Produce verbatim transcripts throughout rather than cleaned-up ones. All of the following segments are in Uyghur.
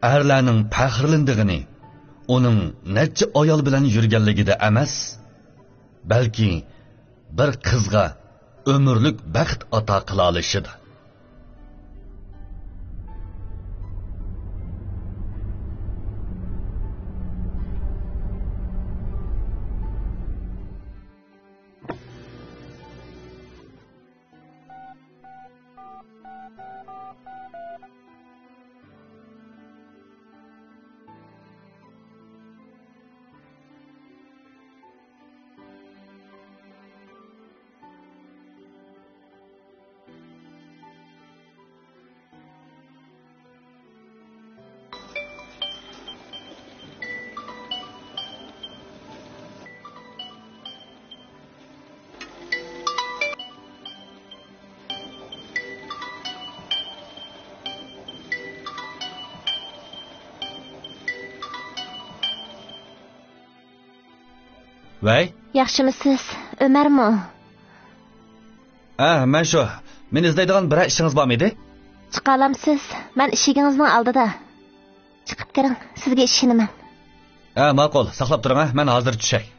ئەرلەرنىڭ پەخىرلىنىدىغىنى ئۇنىڭ نەچچە ئايال بىلەن يۈرگەنلىكىدە ئەمەس، بەلكى بىر قىزغا ئۆمۈرلۈك بەخت ئاتا قىلالىشىدا. ۋەي. ياخشىمۇسىز، ئۆمەرمۇ؟ ھە، مەن شۇ. مېنى ئىزدەيدىغان بىرەر ئىشىڭىز بارمىدى؟ چىقالامسىز؟ مەن ئىشىكىڭىزنىڭ ئالدىدا. چىقىپ كىرىڭ، سىزگە ئىشىنىمەن. ھە، ماقۇل، ساقلاپ تۇرۇڭ، ھە، مەن ھازىر چۈشەي.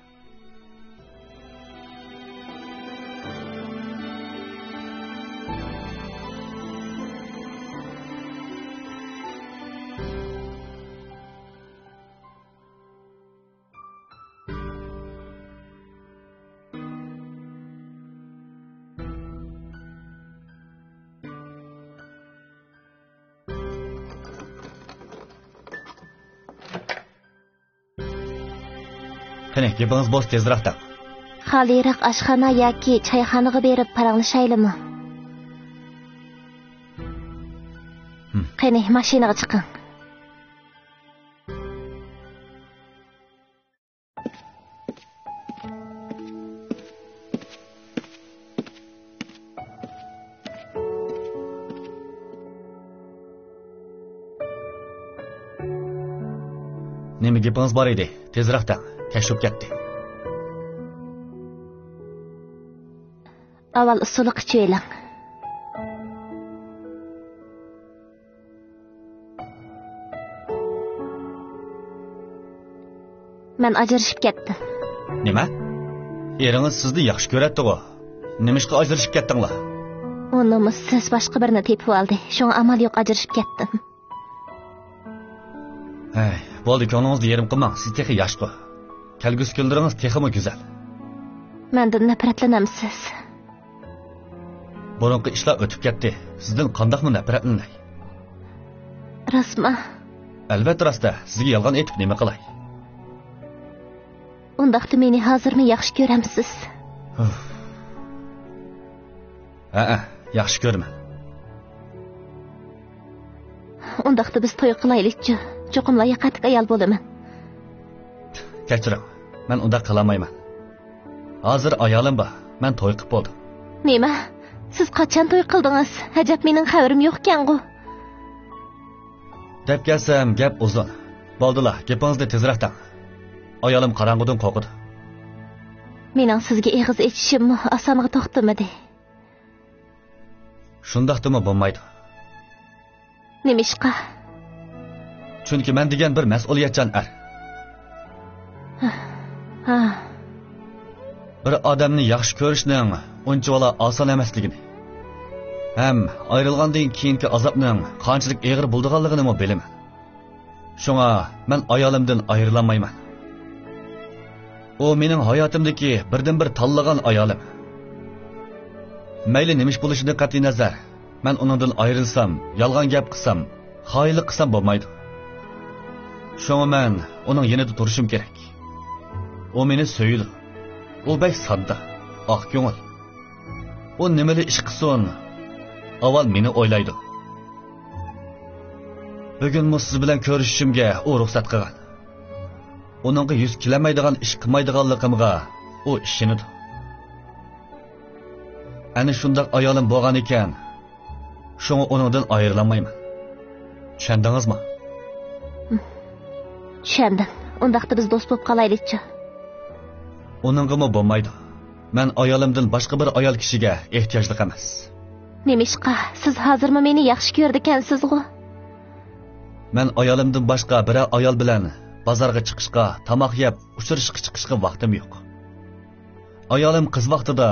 قېنى، گېپىڭىز بولسا تېزرەك دەڭ. خالىيراق ئاشخانا ياكى چايخانىغا بېرىپ پاراڭلىشايلىمۇ؟ ھىم. قېنى، ماشىنىغا چىقىڭ. نېمە گېپىڭىز بار ئىدى؟ تېزرەك دەڭ، كەچ بولۇپ كەتتى. ئاۋۋال ئۇسسۇلۇق ئىچىۋېلىڭ. مەن ئاجرىشىپ كەتتىم. نېمە؟ ئېرىڭىز سىزنى ياخشى كۆرەتتىغۇ؟ نېمىشقا ئاجرىشىپ كەتتىڭلار؟ ئۇ نومۇسسىز باشقا بىرىنى تېپىۋالدى. شۇڭا ئامال يوق ئاجرىشىپ كەتتىم. ھەي، بولدى، كۆڭلىڭىزنى يېرىم قىلماڭ، سىز تېخى ياشقۇ. كەلگۈسى كۈنلىرىڭىز تېخىمۇ گۈزەل. مەندىن نەپرەتلىنەمسىز؟ بۇرۇنقى ئىشلار ئۆتۈپ كەتتى. سىزدىن قانداقمۇ نەپرەتلىنەي؟ راستمۇ؟ ئەلۋەتتە راست-ە. سىزگە يالغان ئېيتىپ نېمە قىلاي؟ ئۇنداقتا مېنى ھازىرمۇ ياخشى كۆرەمسىز؟ ھەئە، ياخشى كۆرىمەن. ئۇنداقتا بىز توي قىلايلىچۇ. چوقۇم لاياقەتلىك ئايال بولىمەن. كەچۈرۈڭ، مەن ئۇنداق قىلالمايمەن. ھازىر ئايالىم بار، مەن توي قىپ بولدۇم. نېمە؟ سىز قاچان توي قىلدىڭىز؟ ئەجەب، مېنىڭ خەۋىرىم يوقكەنغۇ. دەپ كەلسەم گەپ ئۇزۇن. بولدىلا، گېپىڭىزنى تېزرەك دەڭ. ئايالىم قاراڭغۇدىن قورقىدۇ. مېنىڭ سىزگە ئېغىز ئېچىشىممۇ ئاسانغا توختىمىدى. شۇنداقتىمۇ بولمايدۇ. نېمىشقا؟ چۈنكى مەن دېگەن بىر مەسئۇلىيەتچان ئەر. ھا. بىر ئادەمنى ياخشى كۆرۈشنىڭ ئۇنچىۋالا ئاسان ئەمەسلىكىنى ھەم ئايرىلغاندىن كېيىنكى ئازابنىڭ قانچىلىك ئېغىر بولىدىغانلىقىنىمۇ بىلىمەن. شۇڭا مەن ئايالىمدىن ئايرىلالمايمەن. ئۇ مېنىڭ ھاياتىمدىكى بىردىنبىر تاللىغان ئايالىم. مەيلى نېمە ئىش بولۇشىدىن قەتئىينەزەر، مەن ئۇنىڭدىن ئايرىلسام، يالغان گەپ قىلسام، خائىنلىق قىلسام بولمايدۇ. شۇڭا مەن ئۇنىڭ يېنىدا تۇرۇشۇم كېرەك. ئۇ مېنى سۆيىدۇ. ئۇ بەك ساددا، ئاق كۆڭۈل. ئۇ نېمىلا ئىش قىلسۇن، ئاۋۋال مېنى ئويلايدۇ. بۈگۈنمۇ سىز بىلەن كۆرۈشۈشۈمگە ئۇ رۇخسەت قىلغان. ئۇنىڭغا يۈز كېلەلمەيدىغان ئىش قىلمايدىغانلىقىمغا ئۇ ئىشىنىدۇ. ئەنە شۇنداق ئايالىم بولغان ئىكەن، شۇڭا ئۇنىڭدىن ئايرىلالمايمەن. چۈشەندىڭىزمۇ؟ چۈشەندىم. ئۇنداقتا بىز دوست بولۇپ قالايلىچۇ. ئۇنىڭغىمۇ بولمايدۇ. مەن ئايالىمدىن باشقا بىر ئايال كىشىگە ئېھتىياجلىق ئەمەس. نېمىشقا؟ سىز ھازىرمۇ مېنى ياخشى كۆرىدىكەنسىزغۇ؟ مەن ئايالىمدىن باشقا بىرەر ئايال بىلەن بازارغا چىقىشقا، تاماق يەپ، ئۇچرىشىشقا چىقىشقا ۋاقتىم يوق. ئايالىم قىز ۋاقتىدا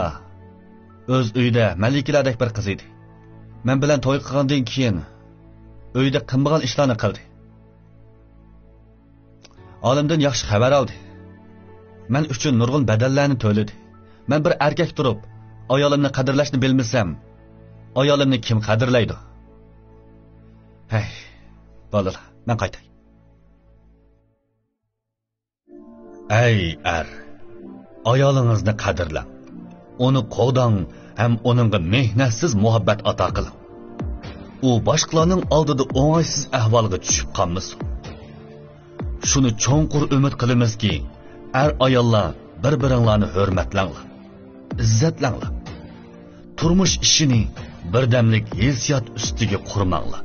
ئۆز ئۆيىدە مەلىكىلەردەك بىر قىز ئىدى. مەن بىلەن توي قىلغاندىن كېيىن ئۆيدە قىلمىغان ئىشلارنى قىلدى. ئالىمدىن ياخشى خەۋەر ئالدى. مەن ئۈچۈن نۇرغۇن بەدەللەرنى تۆلىدى. مەن بىر ئەركەك تۇرۇپ، ئايالىمنى قەدىرلەشنى بىلمىسەم، ئايالىمنى كىم قەدىرلەيدۇ؟ ھەي، بالىلار، مەن قايتاي. ئەي ئەر، ئايالىڭىزنى قەدىرلەڭ. ئۇنى قوغداڭ ھەم ئۇنىڭغا مېھنەتسىز مۇھەببەت ئاتا قىلىڭ. ئۇ باشقىلارنىڭ ئالدىدا ئوڭايسىز ئەھۋالغا چۈشۈپ قالمىسۇن. شۇنى چوڭقۇر ئۈمىد قىلىمىزكى، ئەر-ئاياللار بىر-بىرىڭلارنى ھۆرمەتلەڭلار، ئىززەتلەڭلار. تۇرمۇش ئىشىنى بىردەملىك ھېسسىيات ئۈستىگە قۇرماڭلار.